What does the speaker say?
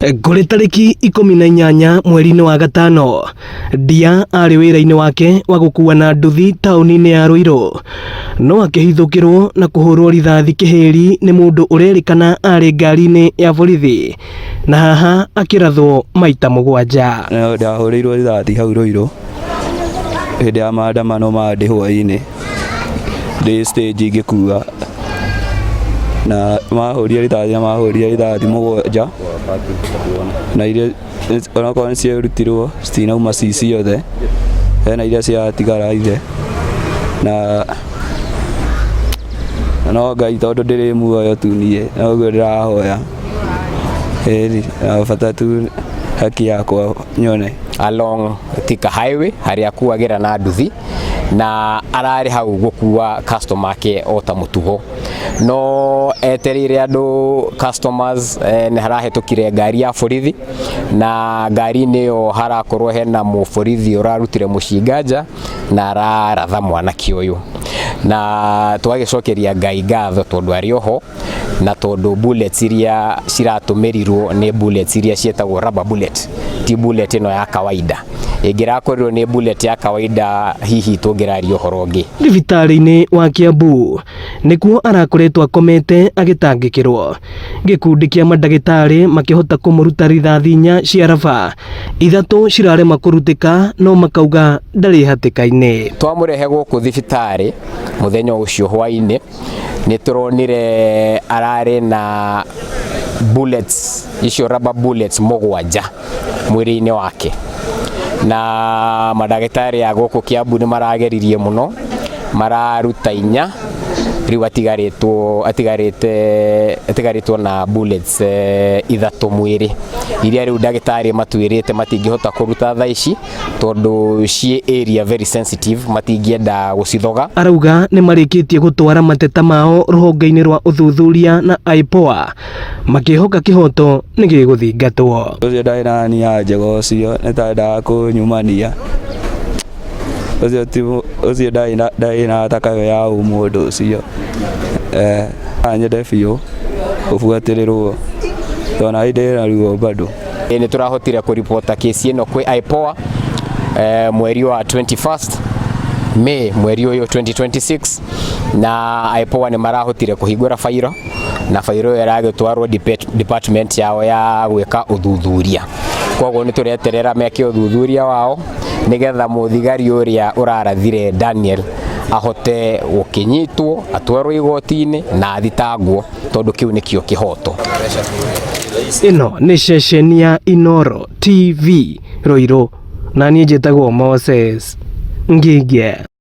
Kũrĩ tarĩki 18 mweri-inĩ wa gatano, Ndia arĩ wĩra-inĩ wake wa gũkua na nduthi taũni-inĩ ya Ruiru, no akĩhithũkĩrwo na kũhũrwo rithathi kĩhĩri nĩ mũndũ ũrerĩkana arĩ ngari-inĩ ya borithi na haha akĩrathwo maita 7. Ndahũrĩirwo rithathi hau Ruiru hĩndĩ ya maandamano ma ndĩ hwaĩ-inĩ ndĩ stage ngĩkua na mahũrire rithathi na mahũrire rithathi 7 na iria onakorwo nĩ ciarutirwo citinauma ci ciothe, hena iria ciatigara ithe na no Ngai tondũ ndĩrĩ muoyo tu niĩ noguo ndĩrahoya ĩni na bata tu haki yakwa nyone. Along Thika Highway harĩa akuagĩra na nduthi na ararĩ hau gũkua customer ake o ta mũtugo, no etereire andũ customers nĩ harahĩtũkire ngari ya borithi na ngari-inĩ ĩyo harakorwo hena mũborithi ũrarutire mũcinga nja na araratha mwanake ũyũ, na tũgagĩcokeria Ngai ngatho tondũ arĩ oho na tondũ bullets iria ciratũmĩrirwo nĩ bullets iria ciĩtagwo rubber bullet, ti bullet ĩno ya kawaida. Ĩngĩrakorirwo nĩ bullet ya kawaida hihi tũngĩraria ũhoro ũngĩ. Thibitarĩ-inĩ wa Kiambu nĩkuo arakoretwo akomete agĩtangĩkĩrwo. Gĩkundi kĩa mandagĩtarĩ makĩhota kũmũruta rithathi 4 cia raba, 3 cirarema kũrutĩka no makauga ndarĩ hatĩka-inĩ. Twamũrehe gũkũ thibitarĩ mũthenya ũcio hwaĩ-inĩ nĩ tũronire ararĩ na bullets icio rubber bullets 7 mwĩrĩ-inĩ wake, na mandagĩtarĩ a gũkũ Kiambu nĩ marageririe mũno, mararuta 4, rĩu atigarĩtwo na bullets 3 mwĩrĩ, iria rĩu ndagĩtarĩ matuĩrĩte matingĩhota kũruta thaa ici tondũ ciĩ area very sensitive, matingĩenda gũcithoga. Arauga nĩ marĩkĩtie gũtwara mateta mao rũhonge-inĩ rwa ũthuthuria na IPOA makĩhoka kĩhoto nĩ gĩgũthingatwo. Ũcio ndarĩ na nia njega, ũcio nĩ ta endaga kũnyumania, ũcio ti ũcio ndarĩ na takayo ya ũmũndũ ũcio. Nyende biũ ũbuatĩrĩrwo tondũ na ndĩ na ruo bado. Nĩ tũrahotire kũripota kesi ĩno kwĩ IPOA mweri wa 21st May mweri ũyũ 2026, na IPOA nĩ marahotire kũhingũra fairo na fairo ĩyo ĩragĩtwarwo department yao ya gwĩka ũthuthuria. Koguo nĩ tũreterera meke ũthuthuria wao nĩgetha mũthigari ũrĩa ũrarathire Daniel ahote gũkĩnyitwo atwarwo igoti-inĩ na athitangwo tondũ kĩu nĩkĩo kĩhoto. Ĩno nĩ ceceni ya Inooro TV Ruiru, na niĩ njĩtagwo Moses Nginge.